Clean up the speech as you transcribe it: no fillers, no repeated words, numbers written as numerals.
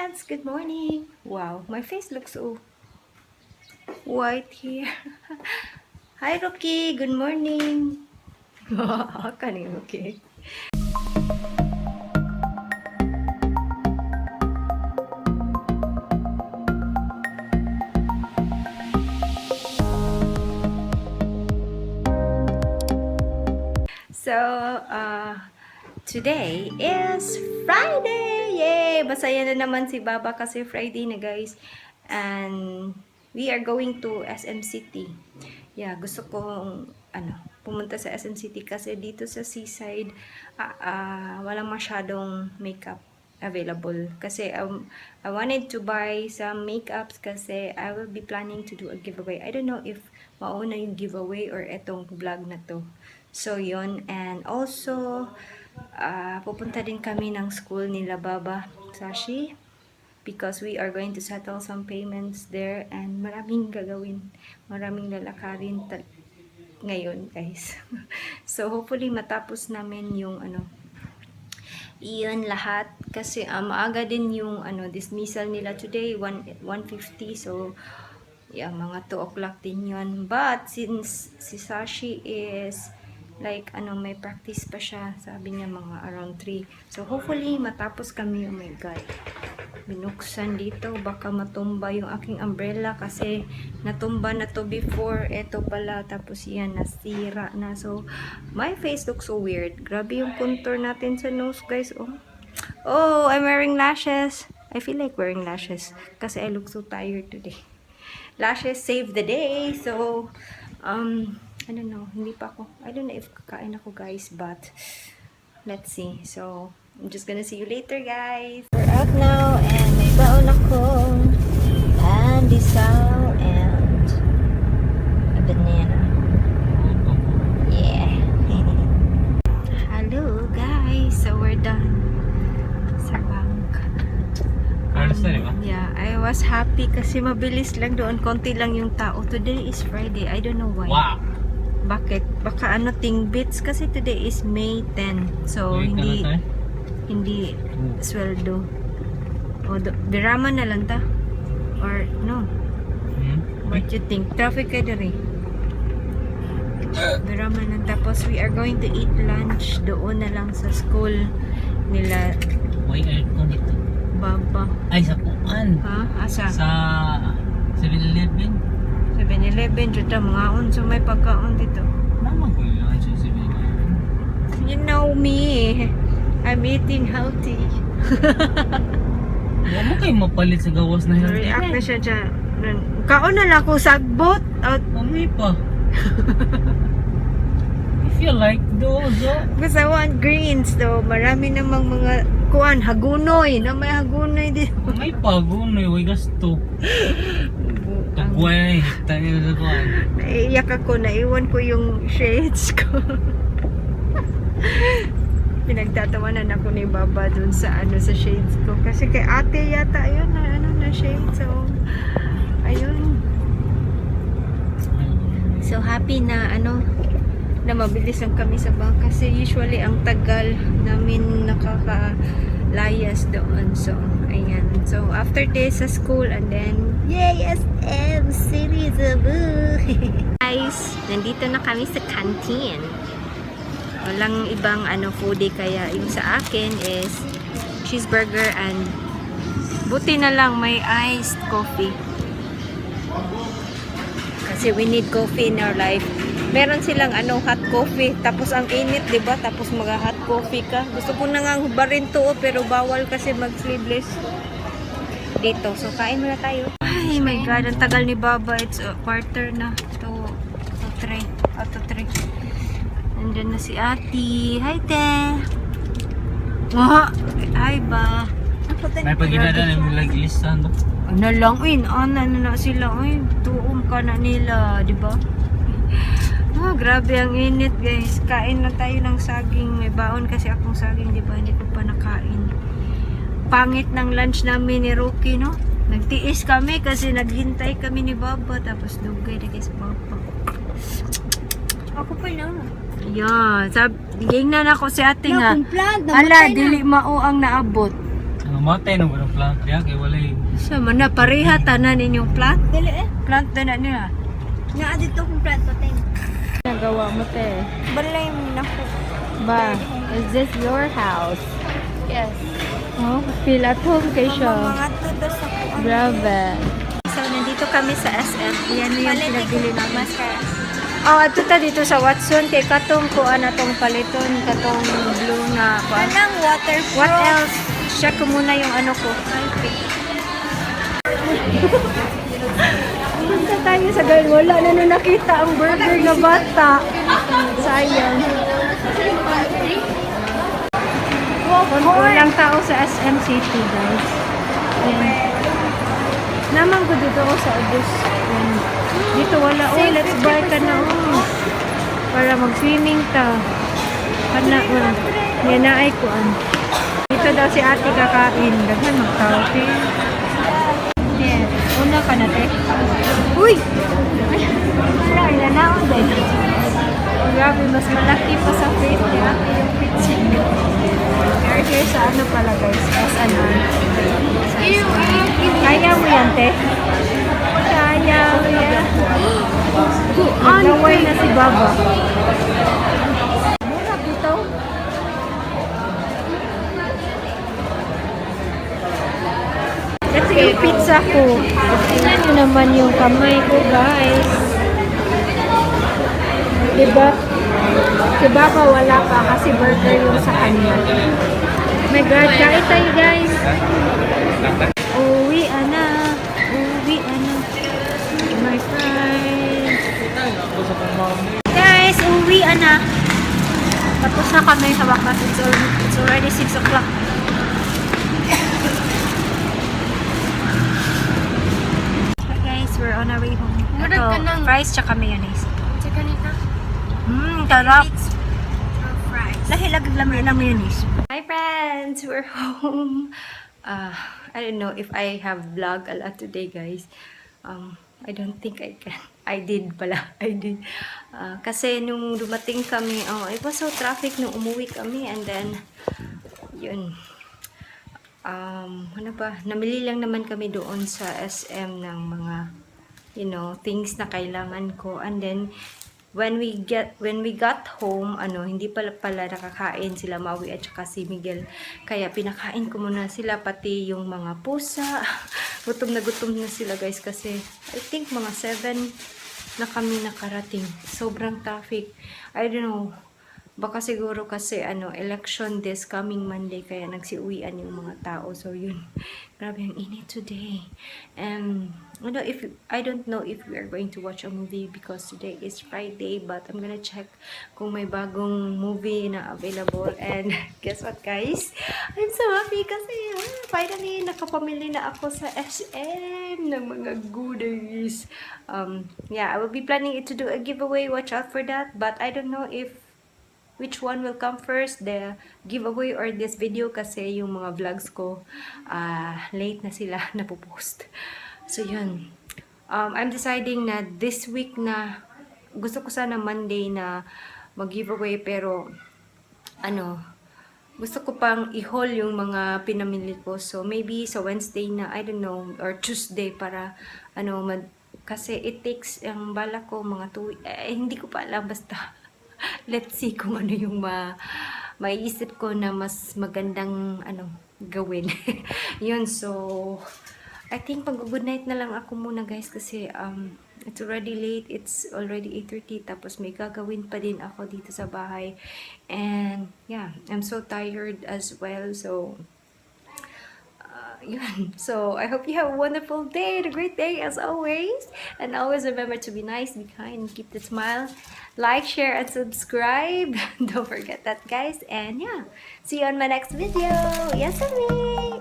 friends, good morning. Wow, my face looks so white here. Hi Rocky, good morning. Kaning Rocky. So, today is Friday! Yay! Masaya na naman si Baba kasi Friday na guys. And we are going to SM City. Yeah, gusto kong pumunta sa SM City kasi dito sa seaside walang masyadong makeup available. Kasi I wanted to buy some makeups kasi I will be planning to do a giveaway. I don't know if mauna yung giveaway or etong vlog na to. So, yun. And also, pupunta din kami ng school nila Baba Sashi because we are going to settle some payments there and maraming gagawin. Maraming lalakarin ngayon, guys. So, hopefully, matapos namin yung iyon lahat kasi maaga din yung dismissal nila today 1:50, so yeah, mga 2 o'clock din yun. But since si Sashi is like may practice pa siya, sabi niya mga around 3, so hopefully matapos kami. Oh my god, binuksan dito, baka matumba yung aking umbrella kasi natumba na to before. Ito pala, tapos yan nasira na. So my face looks so weird. Grabe yung contour natin sa nose, guys. Oh, I'm wearing lashes. I feel like wearing lashes kasi I look so tired today. Lashes save the day. So I don't know, I don't know if kakain ako, guys, but let's see. So I'm just gonna see you later, guys. We're out now and may baon akong pandesal and a banana. Yeah. Hello, guys. So we're done sa bank. Yeah, I was happy kasi mabilis lang doon. Konti lang yung tao. Today is Friday. I don't know why. Wow. Bakit? Baka tingbits kasi today is May 10. So, hindi sweldo. O, dirama na lang ta? Or, no? What you think? Traffic ka diri. Dirama lang. Tapos, we are going to eat lunch doon na lang sa school nila. May aircon ito. Baba. Ay, sa Puan. Ha? Asa? Sa 7-Eleven. 7-Eleven, dito mga so may pagkaon dito. Naman ko yung lunch sa 7-Eleven. You know me. I'm eating healthy. Huwag mo kayo mapalit sa gawas na healthy. React na siya dyan. Kaon na lang ako sagbot. Mamay pa. If you like those, Because I want greens though. Marami namang mga kuan, hagunoy. Na may hagunoy dito. mamay pa, gunoy, huwag gasto. Tagway, tayo na kuan. Naiiyak ako. Naiwan ko yung shades ko. Pinagtatawanan ako ni Baba dun sa sa shades ko. Kasi kay ate yata yun na shades. So, ayun. So, happy na na mabilis lang kami sa bank kasi usually ang tagal namin nakakalayas doon. So, ayan. So, after this sa school and then, yay! SM City Cebu! Guys, nandito na kami sa canteen. Walang ibang foodie kaya yung sa akin is cheeseburger and buti na lang may iced coffee. Kasi we need coffee in our life. Meron silang hot coffee, tapos ang init, 'di ba? Tapos hot coffee ka. Gusto ko na nga hubarin to, pero bawal kasi mag-sleeveless dito. So kain muna tayo. Ay my god, ang tagal ni Baba. It's a quarter na to 3. Nandiyan na si Ate. Hi, te. Hi ba? May paginada na yung lag-lisan. Ano lang, na sila. Tuom ka na nila, di ba? Grabe ang init, guys. Kain na tayo ng saging. May baon kasi akong saging, di ba? Hindi ko pa nakain. Pangit ng lunch namin ni Rocky, no? Nagtiis kami kasi naghintay kami ni Baba. Tapos dugay na guys, Baba. Ako pa na. Yan. Gingnan ako si ate nga. Ala, dili mao ang naabot. Mamatay na walang plant diya kay walay. Sa mana pareha tanan ninyong plant. Dili eh. Plant na nila. Naa dito kung plant ko tayo. Nagawa mo te. Balay mo na ko. Ba, is this your house? Yes. Oh, feel at home kay siya. Mga tudos ako. Grabe. So, nandito kami sa SM. Yan yung pinabili namin. Mascara. Oh, ato ta dito sa Watson. Kay katong kuan atong paliton. Katong blue na kuan. Anong waterproof? What else? Check ko muna yung ano ko. Punta tayo sa girl. Wala na nakita ang burger na bata. Sayang. Walang tao sa SM City, guys. Ayan. Naman ko dito ako sa bus. Ayan. Dito wala. Oh, let's buy ka na. Oh. Para mag-swimming ta. Kana mo. Yan na ay kuan. Dito daw si ate kakain. Daghan mag-tao. Yes. Una ka na, te. Uy! Wala, ilanaon din. Oh, grabe, mas malaki pa sa face ni ate yung pitching. We're here sa ano pala, guys. As ano. Kaya mo yan, te? Kaya mo yan. Naway na si Baba. Mura dito. Kasi yung pizza ko. Tingnan nyo naman yung kamay ko, guys. Diba? Si Baba wala pa kasi burger yung sa kanya. My God, kain tayo, guys. Uwi na. Uwi na. My friends. Guys, uwi na. Tapos na kami sa wakas. It's already 6 o'clock. Okay, guys, we're on our way home. Murag ka Ito, ng- fries tsaka mayonnaise. Tsaka nito. Tarap. Fries. Lahilag lang mayonnaise. Hi friends, we're home. I don't know if I have vlog a lot today, guys. I don't think I can. I did pala. I did. Kasi nung dumating kami, it was so traffic nung umuwi kami, and then yun. Ano ba? Namili lang naman kami doon sa SM ng mga, you know, things na kailangan ko, and then when we got home, hindi pala nakakain sila Maui at saka si Miguel. Kaya pinakain ko muna sila, pati yung mga pusa. Gutom na sila, guys, kasi I think mga 7 na kami nakarating. Sobrang traffic. I don't know. Baka siguro kasi election this coming Monday, kaya nagsiuwian yung mga tao. So yun. Grabe ang init today. And I don't know if we are going to watch a movie because today is Friday, but I'm gonna check kung may bagong movie na available. And guess what, guys? I'm so happy kasi finally nakapamili na ako sa SM ng mga goodies. Yeah, I will be planning to do a giveaway. Watch out for that. But I don't know if which one will come first, the giveaway or this video, kasi yung mga vlogs ko late na sila napopost. So yun, I'm deciding na this week na gusto ko sana Monday na mag-giveaway, pero gusto ko pang i-haul yung mga pinamili ko. So maybe sa Wednesday na, I don't know, or Tuesday, para kasi it takes, ang bala ko mga 2 hindi ko pa alam, basta let's see kung ano yung maiisip ko na mas magandang gawin. Yun, so I think mag-good night na lang ako muna, guys, kasi it's already late. It's already 8:30, tapos may gagawin pa din ako dito sa bahay. And yeah, I'm so tired as well. So yun. So I hope you have a wonderful day and a great day as always. And always remember to be nice, be kind, and keep the smile. Like, share, and subscribe. Don't forget that, guys. And yeah, see you on my next video. Yes, me.